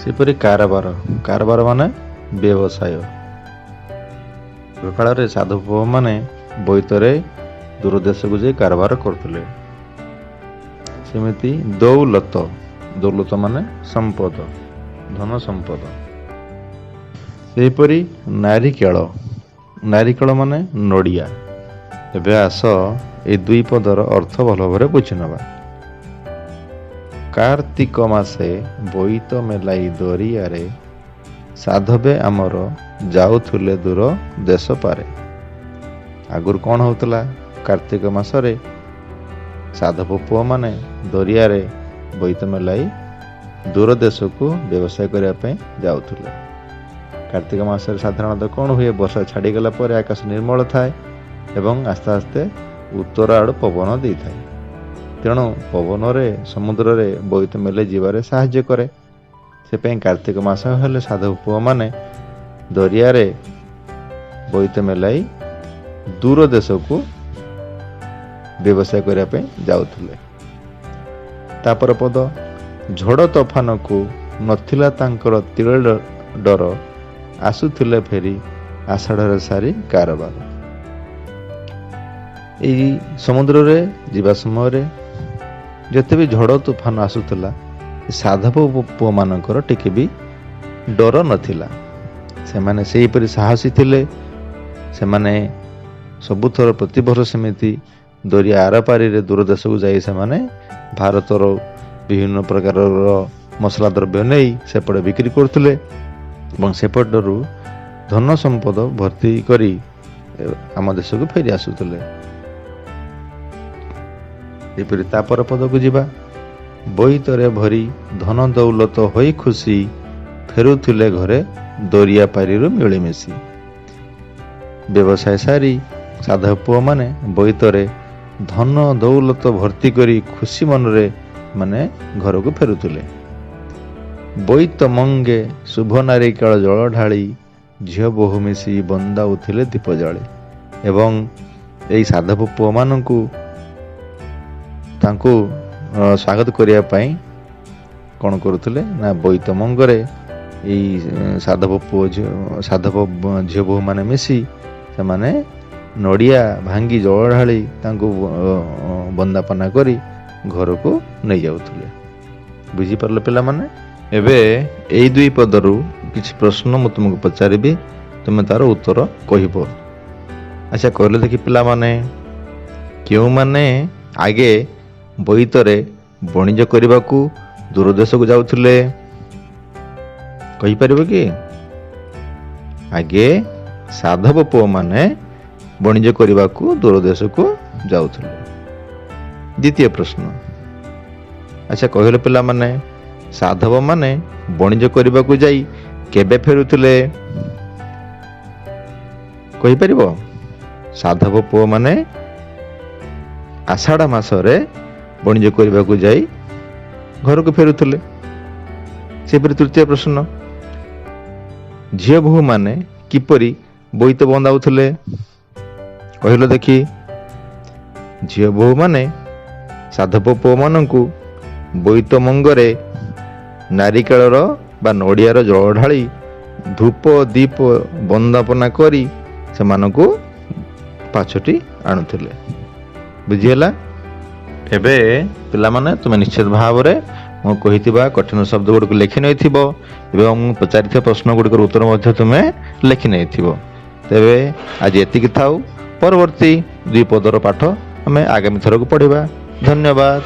ସେପରି କାରବାର। କାରବାର ମାନେ ବ୍ୟବସାୟ। କାଳରେ ସାଧବମାନେ ବୋଇତରେ ଦୂର ଦେଶକୁ ଯାଇ କାରବାର କରୁଥିଲେ। ସେମିତି ଦୌଲତ। ଦୌଲତ ମାନେ ସମ୍ପଦ, ଧନ ସମ୍ପଦ। ସେହିପରି ନାରିକେଳ। ନାରିକେଳ ମାନେ ନଡ଼ିଆ। ଏବେ ଆସ, ଏ ଦୁଇ ପଦର ଅର୍ଥ ଭଲ ଭାବରେ ବୁଝିନେବା। କାର୍ତ୍ତିକ ମାସେ ବୋଇତ ମେଲାଇ ଦରିଆରେ, ସାଧବେ ଆମର ଯାଉଥିଲେ ଦୂର ଦେଶ ପାରେ। ଆଗରୁ କ'ଣ ହେଉଥିଲା? କାର୍ତ୍ତିକ ମାସରେ ସାଧବ ପୁଅମାନେ ଦରିଆରେ ବୋଇତ ମେଲାଇ ଦୂର ଦେଶକୁ ବ୍ୟବସାୟ କରିବା ପାଇଁ ଯାଉଥିଲେ। କାର୍ତ୍ତିକ ମାସରେ ସାଧାରଣତଃ କ'ଣ ହୁଏ? ବର୍ଷା ଛାଡ଼ିଗଲା ପରେ ଆକାଶ ନିର୍ମଳ ଥାଏ ଏବଂ ଆସ୍ତେ ଆସ୍ତେ ଉତ୍ତର ଆଡ଼ୁ ପବନ ଦେଇଥାଏ। ତେଣୁ ପବନରେ ସମୁଦ୍ରରେ ବୋଇତ ମେଲେଇ ଯିବାରେ ସାହାଯ୍ୟ କରେ। ସେଥିପାଇଁ କାର୍ତ୍ତିକ ମାସ ହେଲେ ସାଧବ ପୁଅମାନେ ଦରିଆରେ ବୋଇତ ମେଲାଇ ଦୂର ଦେଶକୁ ବ୍ୟବସାୟ କରିବା ପାଇଁ ଯାଉଥିଲେ। ତାପର ପଦ, ଝଡ଼ ତୋଫାନକୁ ନଥିଲା ତାଙ୍କର ତିଳେ ଡର, ଆସୁଥିଲେ ଫେରି ଆଷାଢ଼ରେ ସାରି କାରବାର। ଏଇ ସମୁଦ୍ରରେ ଯିବା ସମୟରେ ଯେତେ ବି ଝଡ଼ ତୁଫାନ ଆସୁଥିଲା, ସାଧବ ପୁଅମାନଙ୍କର ଟିକେ ବି ଡର ନଥିଲା। ସେମାନେ ସେହିପରି ସାହସୀ ଥିଲେ। ସେମାନେ ସବୁଥର ପ୍ରତିବର୍ଷ ସେମିତି ଦରିଆ ଆରପାରିରେ ଦୂର ଦେଶକୁ ଯାଇ ସେମାନେ ଭାରତର ବିଭିନ୍ନ ପ୍ରକାରର ମସଲା ଦ୍ରବ୍ୟ ନେଇ ସେପଟେ ବିକ୍ରି କରୁଥିଲେ ଏବଂ ସେପଟରୁ ଧନ ସମ୍ପଦ ଭର୍ତ୍ତି କରି ଆମ ଦେଶକୁ ଫେରି ଆସୁଥିଲେ। ଏପରି ତାପର ପଦକୁ ଯିବା। ବୋଇତରେ ଭରି ଧନ ଦୌଲତ ହୋଇ ଖୁସି, ଫେରୁଥିଲେ ଘରେ ଦରିଆ ପାରିରୁ ମିଳିମିଶି। ବ୍ୟବସାୟ ସାରି ସାଧବ ପୁଅମାନେ ବୋଇତରେ ଧନ ଦୌଲତ ଭର୍ତ୍ତି କରି ଖୁସି ମନରେ ମାନେ ଘରକୁ ଫେରୁଥିଲେ। ବୋଇତ ମଙ୍ଗେ ଶୁଭ ନାରିକେଳ ଜଳ ଢାଳି, ଝିଅ ବୋହୂ ମିଶି ବନ୍ଦାଉଥିଲେ ଦୀପ ଜାଳି। ଏବଂ ଏଇ ସାଧବ ପୁଅମାନଙ୍କୁ ତାଙ୍କୁ ସ୍ୱାଗତ କରିବା ପାଇଁ କ'ଣ କରୁଥିଲେ ନା, ବୋଇତ ମଙ୍ଗରେ ଏଇ ସାଧବ ପୁଅ ଝିଅ, ସାଧବ ଝିଅ ବୋହୂମାନେ ମିଶି ସେମାନେ ନଡ଼ିଆ ଭାଙ୍ଗି ଜଳ ଢାଳି ତାଙ୍କୁ ବନ୍ଦାପନା କରି ଘରକୁ ନେଇଯାଉଥିଲେ। ବୁଝିପାରିଲ ପିଲାମାନେ? ଏବେ ଏଇ ଦୁଇ ପଦରୁ କିଛି ପ୍ରଶ୍ନ ମୁଁ ତୁମକୁ ପଚାରିବି, ତୁମେ ତାର ଉତ୍ତର କହିବ। ଆଚ୍ଛା, କହିଲେ ଦେଖି ପିଲାମାନେ, କେଉଁମାନେ ଆଗେ ବୋଇତରେ ବଣିଜ କରିବାକୁ ଦୂର ଦେଶକୁ ଯାଉଥିଲେ? କହିପାରିବ କି? ଆଗେ ସାଧବ ପୁଅମାନେ ବଣିଜ କରିବାକୁ ଦୂର ଦେଶକୁ ଯାଉଥିଲେ। ଦ୍ୱିତୀୟ ପ୍ରଶ୍ନ। ଆଚ୍ଛା, କହିଲେ ପିଲାମାନେ, ସାଧବମାନେ ବଣିଜ କରିବାକୁ ଯାଇ କେବେ ଫେରୁଥିଲେ? କହିପାରିବ? ସାଧବ ପୁଅମାନେ ଆଷାଢ଼ ମାସରେ ବଣିଜ କରିବାକୁ ଯାଇ ଘରକୁ ଫେରୁଥିଲେ। ସେହିପରି ତୃତୀୟ ପ୍ରଶ୍ନ, ଝିଅ ବୋହୂମାନେ କିପରି ବୋଇତ ବନ୍ଦାଉଥିଲେ? କହିଲ ଦେଖି। ଝିଅ ବୋହୂମାନେ ସାଧବ ପୁଅମାନଙ୍କୁ ବୋଇତ ମଙ୍ଗରେ ନାରିକେଳର ବା ନଡ଼ିଆର ଜଳ ଢାଳି ଧୂପ ଦୀପ ବନ୍ଦାପନା କରି ସେମାନଙ୍କୁ ପାଛୋଟି ଆଣୁଥିଲେ। ବୁଝିହେଲା? ଏବେ ପିଲାମାନେ, ତୁମେ ନିଶ୍ଚିତ ଭାବରେ ମୁଁ କହିଥିବା କଠିନ ଶବ୍ଦ ଗୁଡ଼ିକୁ ଲେଖି ନେଇଥିବ ଏବଂ ମୁଁ ପଚାରିଥିବା ପ୍ରଶ୍ନ ଗୁଡ଼ିକର ଉତ୍ତର ମଧ୍ୟ ତୁମେ ଲେଖି ନେଇଥିବ। ତେବେ ଆଜି ଏତିକି ଥାଉ। ପରବର୍ତ୍ତୀ ଦୁଇ ପଦର ପାଠ ଆମେ ଆଗାମୀ ଥରକୁ ପଢ଼ିବା। ଧନ୍ୟବାଦ।